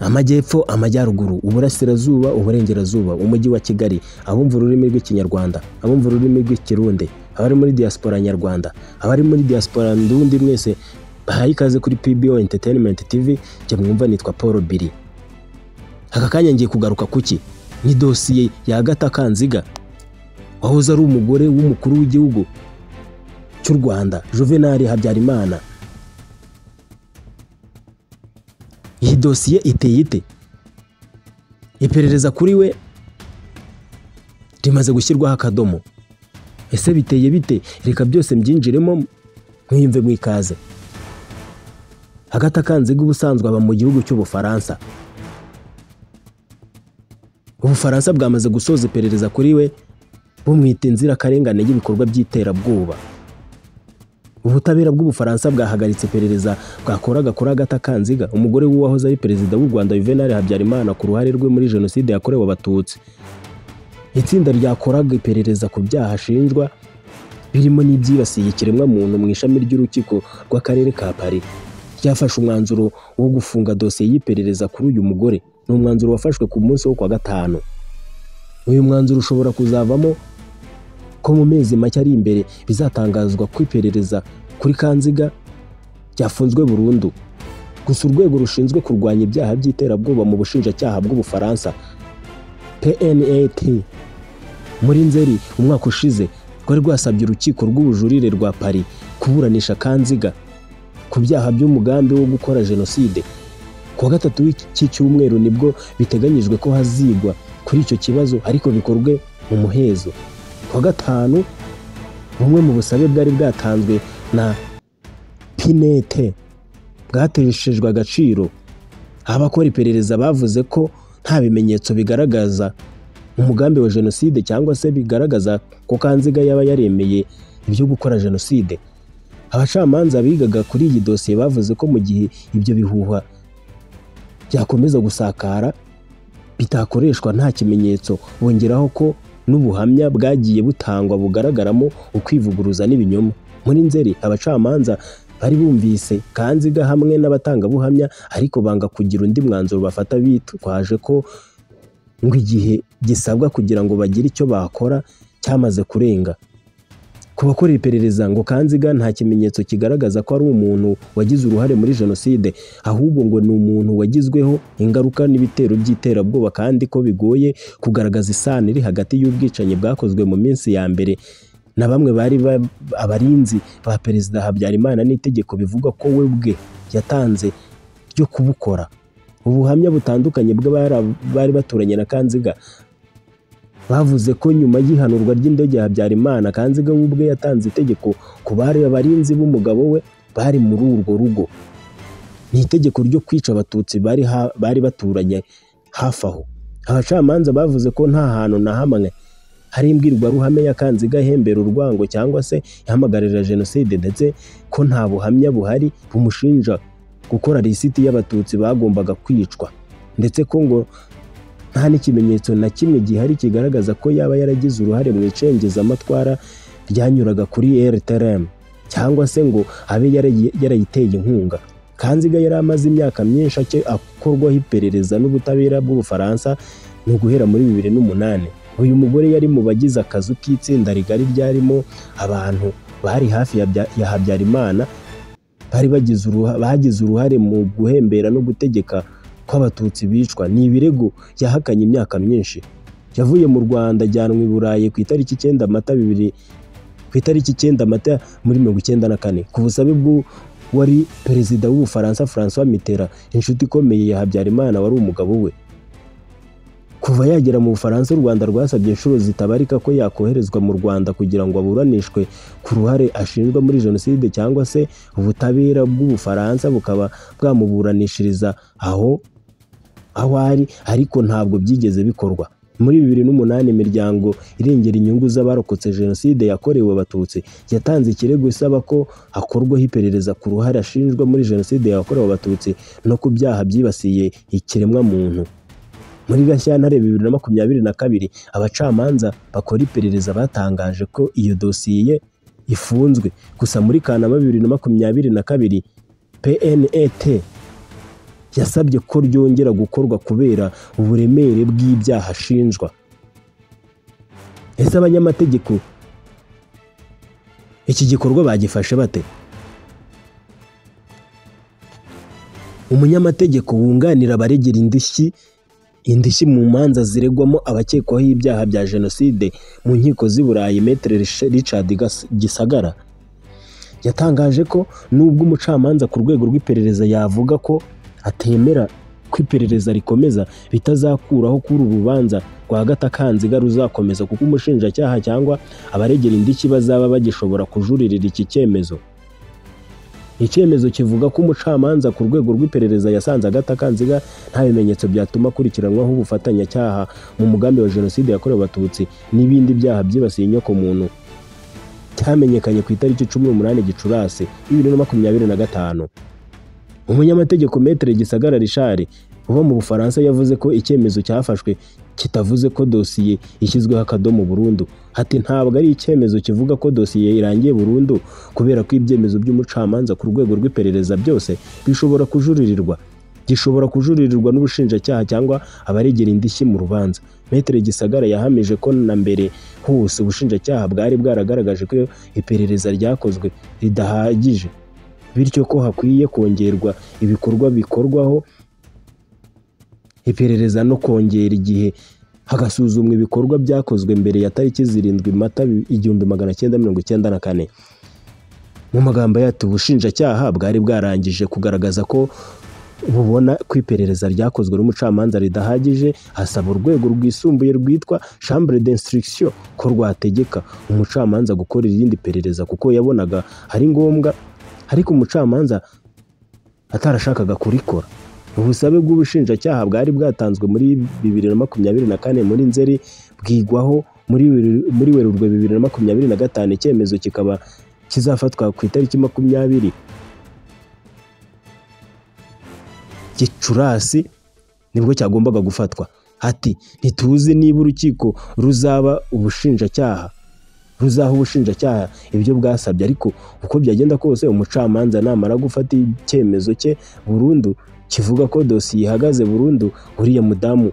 Amajyepfo, amajyaruguru, uburasirazuba, uburengerazuba, umujyi wa Kigali, abumva ururimi rw'Ikinyarwanda, abumva ururimi rw'Ikirundi, abari muri diaspora nyarwanda, abari muri diaspora ndundi, mwese bahaye ikaze kuri PBO Entertainment TV. Njye mwumva nitwa Paul Billy. Aka kanya ngiye kugaruka kuki? Ni dosiye ya Agatha Kanziga, wahoze ari umugore w'umukuru w'igihugu cy'u Rwanda, Juvenal Habyarimana. Iyi dosiye iteye ite? Iperereza kuri we rimaze gushyirwaho akadomo. Ese biteye bite? Reka byose mbyinjiremo mwiyumve mwikaze. Agatha Kanziga ubusanzwe aba mu gihugu cy'Ubufaransa. Ubufaransa bwamaze gusoza iperereza kuri we, bumwita inzirakarengane y'ibikorwa by'iterabwoba. Ubutabera bw'Ubufaransa bwahagaritse iperereza bwakoraga kuri Agatha Kanziga, umugore w'uwahoze ari perezida w'u Rwanda Juvenal Habyarimana, ku ruhare rwe muri jenoside yakorewe Abatutsi. Itsinda ryakoraga iperereza ku byaha ashinjwa birimo n'ibyibasiye ikiremwamuntu mu ishami ry'urukiko rw'akarere ka Paris ryafashe umwanzuro wo gufunga dosiye y'iperereza kuri uyu mugore. Ni umwanzuro wafashwe ku munsi wo kwa gatanu. Uyu mwanzuro ushobora kuzavamo ko mu mezi make ari imbere bizatangazwa ko iperereza kuri Kanziga ryafunzwe burundu. Gusa urwego rushinzwe kurwanya ibyaha by'iterabwoba mu bushinjacyaha bw'Ubufaransa PNAT muri Nzeri umwaka ushize rwari rwasabye urukiko rw'ubujurire rwa Paris kuburanisha Kanziga ku byaha by'umugambi wo gukora jenoside. Ku wa gatatu w'iki cyumweru nibwo biteganyijwe ko hazigwa kuri icyo kibazo, ariko bikorwe mu muhezo. Ku wa gatanu, bumwe mu busabe bwari bwatanzwe na Pinete bwateshejwe agaciro. Abakora iperereza bavuze ko nta bimenyetso bigaragaza umugambi wa jenoside cyangwa se bigaragaza ko Kanziga yaba yaremeye ibyo gukora jenoside. Abacamanza bigaga kuri iyi dosiye bavuze ko mu gihe ibyo bihuha byakomeza gusakara bitakoreshwa nta kimenyetso, bongeraho ko n'ubuhamya bwagiye butangwa bugaragaramo ukwivuguruza n'ibinyoma. Muri Nzeri abacamanza bari bumvise Kanziga hamwe n'abatangabuhamya, ariko banga kugira undi mwanzuro bafata bitwaje ko ngo igihe gisabwa kugira ngo bagire icyo bakora cyamaze kurenga. Ku bakora iperereza ngo Kanziga nta kimenyetso kigaragaza ko ari umuntu wagize uruhare muri jenoside, ahubwo ngo ni umuntu wagizweho ingaruka n'ibitero by'iterabwoba, kandi ko bigoye kugaragaza isano iri hagati y'ubwicanyi bwakozwe mu minsi ya mbere na bamwe bari abarinzi ba perezida Habyarimana n'itegeko bivuga ko we ubwe yatanze ryo kubukora. Ubuhamya butandukanye bw'abari baturanye na Kanziga bavuze ko nyuma y'ihanurwa ry'indege ya Habyarimana, Kanziga we ubwe yatanze itegeko ku bari abarinzi b'umugabo we bari muri urwo rugo. Ni itegeko ryo kwica Abatutsi bari baturanye hafi aho. Abacamanza bavuze ko nta hantu na hamwe hari imbwirwaruhame ya Kanziga ihembera urwango cyangwa se ihamagarira jenoside, ndetse ko nta buhamya buhari bumushinja gukora lisiti y'Abatutsi bagombaga kwicwa, ndetse ko ngo nta n'ikimenyetso na kimwe gihari kigaragaza ko yaba yaragize uruhare mu icengezamatwara ryanyuraga kuri RTRM cyangwa se ngo abe yarayiteye inkunga. Kanziga yari amaze imyaka myinshi akorwaho iperereza n'ubutabera bw'Ubufaransa, ni uguhera muri 2008. Uyu mugore yari mu bagize akazu k'itsinda rigari ryarimo abantu bari hafi ya Habyarimana, bari bagize uruhare mu guhembera no gutegeka ko Abatutsi bicwa. Ni ibirego yahakanye imyaka myinshi. Yavuye mu Rwanda ajyanwa i Burayi ku itariki 9 Mata bibiri ku itariki 9 Mata muri 1994 ku busabe bw'uwari perezida w'Ubufaransa François Mitterrand, inshuti ikomeye ya Habyarimana wari umugabo we. Kuva yagera mu Bufaransa, u Rwanda rwasabye inshuro zitabarika ko yakoherezwa mu Rwanda kugira ngo aburanishwe ku ruhare ashinjwa muri jenoside, cyangwa se ubutabera bw'Ubufaransa bukaba bwamuburanishiriza aho ari, ariko ntabwo byigeze bikorwa. Muri 2008 imiryango irengera inyungu z'abarokotse jenoside yakorewe Abatutsi yatanze ikirego isaba ko hakorwaho iperereza ku ruhare ashinjwa muri jenoside yakorewe Abatutsi no ku byaha byibasiye ikiremwamuntu. Muri Gashyantare 2022 abacamanza bakora iperereza batangaje ko iyo dosiye ifunzwe. Gusa muri Kanama 2022 PNAT Yasabye ko ryongera gukorwa kubera uburemere bw'ibyaha ashinjwa. Ese abanyamategeko iki gikorwa bagifashe bate? Umunyamategeko wunganira abaregera indishyi mu manza ziregwamo abakekwaho ibyaha bya jenoside mu nkiko z'i Burayi, Maître Richard Gisagara, yatangaje ko nubwo umucamanza ku rwego rw'iperereza yavuga ko atemera ko iperereza rikomeza, bitazakuraho kuri uru rubanza rwa Agatha Kanziga ruzakomeza, kuko umushinjacyaha cyangwa abaregera indishyi bazaba bagishobora kujuririra iki cyemezo. Icyemezo kivuga ko umucamanza ku rwego rw'iperereza yasanze Agatha Kanziga nta bimenyetso byatuma akurikiranwaho ubufatanyacyaha mu mugambi wa jenoside yakorewe Abatutsi n'ibindi byaha byibasiye inyokomuntu, cyamenyekanye ku itariki 18 Gicurasi 2025. Umunyamategeko Maître Gisagara Richard uba mu Bufaransa yavuze ko icyemezo cyafashwe kitavuze ko dosiye ishyizweho akadomo burundu. Ati ntabwo ari icyemezo kivuga ko dosiye irangiye burundu, kubera ko ibyemezo by'umucamanza ku rwego rw'iperereza byose bishobora kujuririrwa. Gishobora kujuririrwa n'ubushinjacyaha cyangwa abaregera indishyi mu rubanza. Maître Gisagara yahamije ko na mbere hose ubushinjacyaha bwari bwaragaragaje ko iperereza ryakozwe ridahagije, bityo ko hakwiye kongerwa ibikorwa bikorwaho iperereza no kongera igihe hagasuzumwa ibikorwa byakozwe mbere ya tariki 7 Mata 1994. Mu magambo yacu, ubushinjacyaha bwari bwarangije kugaragaza ko bubona ko iperereza ryakozwe n'umucamanza ridahagije, asaba urwego rwisumbuye rwitwa Chambre d'instruction ko rwategeka umucamanza gukora irindi perereza kuko yabonaga ari ngombwa, ariko umucamanza atarashakaga kurikora. Ubusabe bw'ubushinjacyaha bwari bwatanzwe muri 2024 muri Nzeri, bwigwaho muri Werurwe 2025, icyemezo kikaba kizafatwa ku itariki 20 Gicurasi nibwo cyagombaga gufatwa. Ati ntituzi niba urukiko ruzaba ubushinjacyaha ruzaha ubushinjacyaha ibyo bwasabye, ariko uko byagenda kose umucamanza namara gufata icyemezo cye burundu kivuga ko dosiye ihagaze burundu, uriya mudamu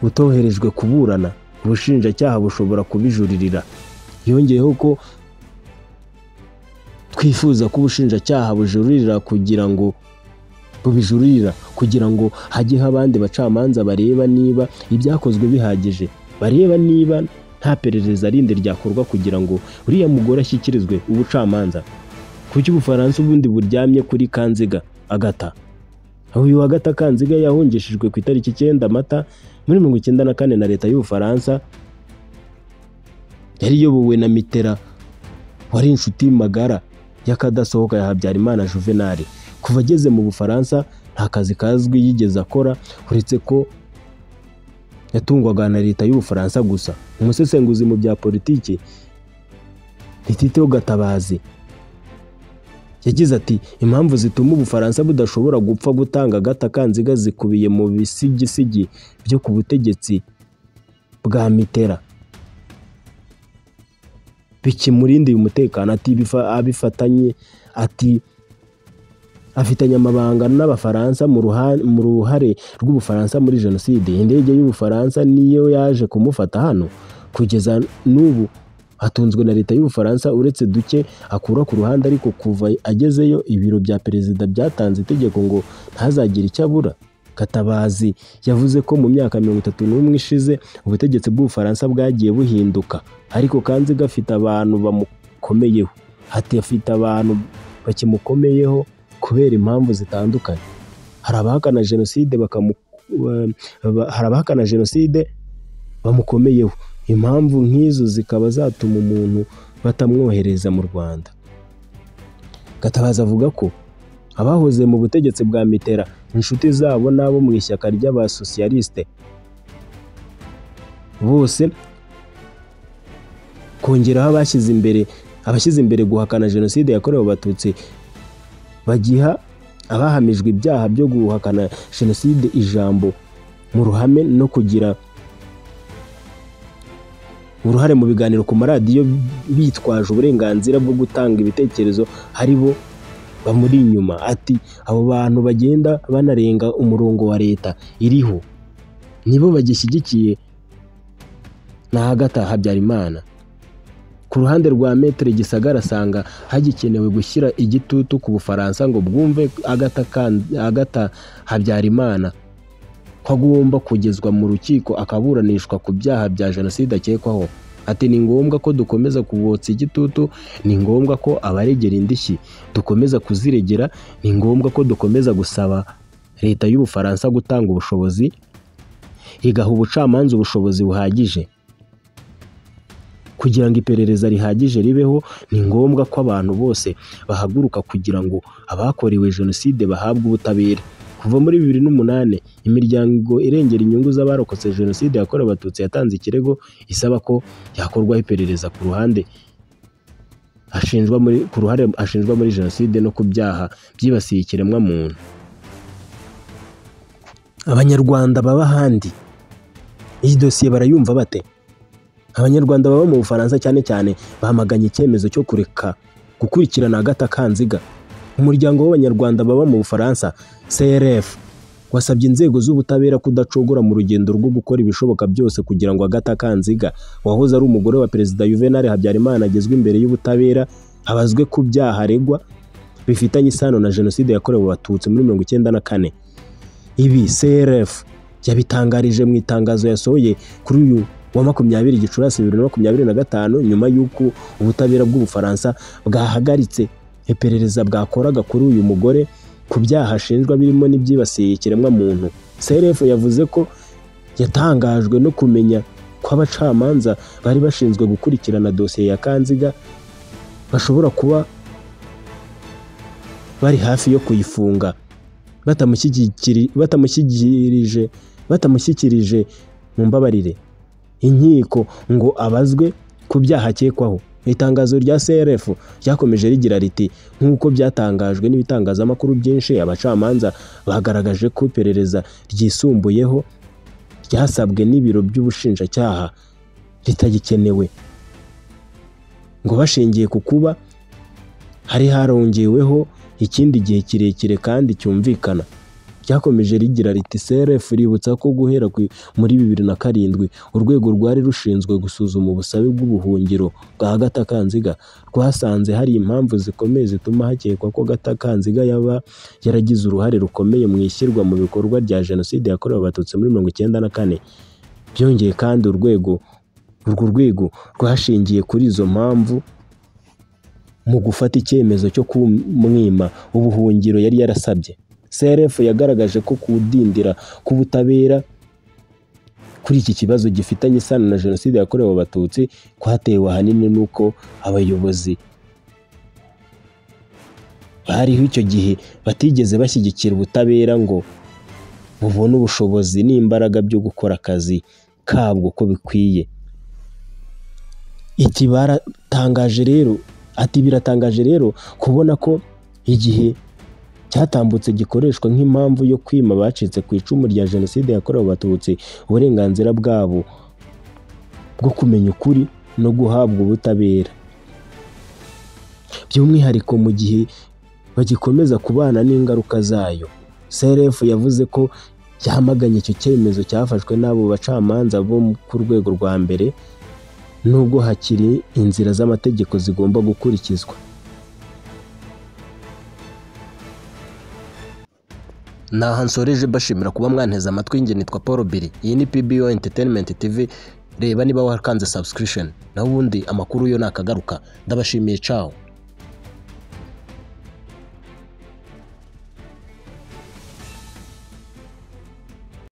utoherejwe kuburana ubushinjacyaha bushobora kubijuririra. Yongeyeho ko twifuza ko ubushinjacyaha bujuririra kugira ngo bubijurira kugira ngo hajyeho abandi bacamanza bareba niba ibyakozwe bihagije, bareba niba nta perereza rindi ryakorwa kugira ngo uriya mugore ashyikirizwe ubucamanza. Kuki Ubufaransa ubundi buryamye kuri Kanziga Agatha? Uyu Agatha Kanziga yahungishijwe ku itariki 9 Mata muri 1994 na leta y'Ubufaransa yari iyobowe na Mitterrand, wari inshuti magara y'akadasohoka ya Habyarimana Juvenal. Kuva ageze mu Bufaransa nta kazi kazwi yigeze akora, uretse ko yatungwaga na leta y'Ubufaransa gusa. Umusesenguzi mu bya politiki Tito Gatabazi yagize ati impamvu zituma Ubufaransa budashobora gupfa gutanga Agatha Kanziga zikubiye mu bisigisigi byo ku butegetsi bwa Mitterrand bikimurindiye umutekano. Ati abifatanye, ati afitanye amabanga n'Abafaransa mu ruhare rw'Ubufaransa muri jenoside. Indege y'Ubufaransa niyo yaje kumufata hano. Kugeza n'ubu atunzwe na leta y'Ubufaransa uretse duke akura ku ruhande, ariko kuva agezeyo ibiro bya perezida byatanze itegeko ngo ntazagire icyo abura. Gatabazi yavuze ko mu myaka 31 ishize ubutegetsi bw'Ubufaransa bwagiye buhinduka, ariko Kanziga afite abantu bamukomeyeho. Ati afite abantu bakimukomeyeho kubera impamvu zitandukanye. Hari abahakana jenoside bamukomeyeho, impamvu nk'izo zikaba zatuma umuntu batamwohereza mu Rwanda. Gatabazi avuga ko abahoze mu butegetsi bwa Mitterrand, inshuti zabo n'abo mu ishyaka ry'abasosiyaliste bose, kongeraho abashyize imbere guhakana jenoside yakorewe Abatutsi, bagiha abahamijwe ibyaha byo guhakana jenoside ijambo mu ruhame no kugira uruhare mu biganiro ku maradiyo bitwaje uburenganzira bwo gutanga ibitekerezo, hari bo bamuri inyuma. Ati abo bantu bagenda banarenga umurongo wa leta iriho nibo bagishyigikiye na Agatha Habyarimana. Ku ruhande rwa Maître Gisagara asanga hagikenewe gushyira igitutu ku Bufaransa ngo bwumve Agatha Habyarimana ko agomba kugezwa mu rukiko akaburanishwa ku byaha bya jenoside akekwaho. Ati ni ngombwa ko dukomeza kubotsa igitutu, ni ngombwa ko abaregera indishyi dukomeza kuziregera, ni ngombwa ko dukomeza gusaba leta y'Ubufaransa gutanga ubushobozi, igaha ubucamanza ubushobozi buhagije kugira ngo iperereza rihagije ribeho. Ni ngombwa ko abantu bose bahaguruka kugira ngo abakorewe jenoside bahabwe ubutabera. Kuva muri 2008 imiryango irengera inyungu z'abarokotse jenoside yakorewe Abatutsi yatanze ikirego isaba ko yakorwaho iperereza ku ruhande ashinjwa muri jenoside no ku byaha byibasiye ikiremwamuntu. Abanyarwanda baba ahandi iyi dosiye barayumva bate? Abanyarwanda baba mu Bufaransa cyane cyane bamaganye icyemezo cyo kureka gukurikirana Agatha Kanziga. Umuryango w'Abanyarwanda baba mu Bufaransa CRF wasabye inzego z'ubutabera kudacogora mu rugendo rwo gukora ibishoboka byose kugira ngo Agatha Kanziga wahoze ari umugore wa Perezida Juvenal Habyarimana agezwe imbere y'ubutabera, abazwe ku byaha aregwa bifitanye isano na jenoside yakorewe Abatutsi muri 1994. Ibi CRF yabitangarije mu itangazo yasohoye kuri uyu wa 20 Gicurasi 2025 nyuma y'uko ubutabera bw'Ubufaransa bwahagaritse iperereza bwakoraga kuri uyu mugore ku byaha ashinjwa birimo n'ibyibasiye ikiremwamuntu. CRF yavuze ko yatangajwe no kumenya ko abacamanza bari bashinzwe gukurikirana dosiye ya Kanziga bashobora kuba bari hafi yo kuyifunga batamushyikirije mu mbabarire inkiko ngo abazwe ku byaha akekwaho. Itangazo rya CRF ryakomeje rigira riti nk'uko byatangajwe n'ibitangazamakuru byinshi, abacamanza bagaragaje ko iperereza ryisumbuyeho ryasabwe n'ibiro by'ubushinjacyaha ritagikenewe, ngo bashingiye ku kuba hari harongeweho ikindi gihe kirekire kandi cyumvikana. Ryakomeje rigira riti CRF ributsa ko guhera muri 2007 urwego rwari rushinzwe gusuzuma ubusabe bw'ubuhungiro bwa Agatha Kanziga rwasanze hari impamvu zikomeye zituma hakekwa ko Agatha Kanziga yaba yaragize uruhare rukomeye mu ishyirwa mu bikorwa rya jenoside yakorewe Abatutsi muri 1994. Byongeye kandi urwo rwego rwashingiye kuri izo mpamvu mu gufata icyemezo cyo kumwima ubuhungiro yari yarasabye. CRF yagaragaje ko kudindira k'ubutabera kuri iki kibazo gifitanye isano na jenoside yakorewe Abatutsi kwatewe ahanini n'uko abayobozi bariho icyo gihe batigeze bashyigikira ubutabera ngo bubone ubushobozi n'imbaraga byo gukora akazi kabwo uko bikwiye. Iki baratangaje rero, ati biratangaje rero kubona ko igihe cyatambutse gikoreshwa nk'impamvu yo kwima abacitse ku icumu rya jenoside yakorewe Abatutsi uburenganzira bwabo bwo kumenya ukuri no guhabwa ubutabera, by'umwihariko mu gihe bagikomeza kubana n'ingaruka zayo. CRF yavuze ko yamaganye icyo cyemezo cyafashwe n'abo bacamanza bo ku rwego rwa mbere, nubwo hakiri inzira z'amategeko zigomba gukurikizwa. Naha nsoreje bashimira kuba mwanteze amatwi. Nge nitwa Paul Billy, iyi ni PBO Entertainment TV. Reba niba wakanze subscription, naho ubundi amakuru yo nakagaruka. Ndabashimiye, ciao.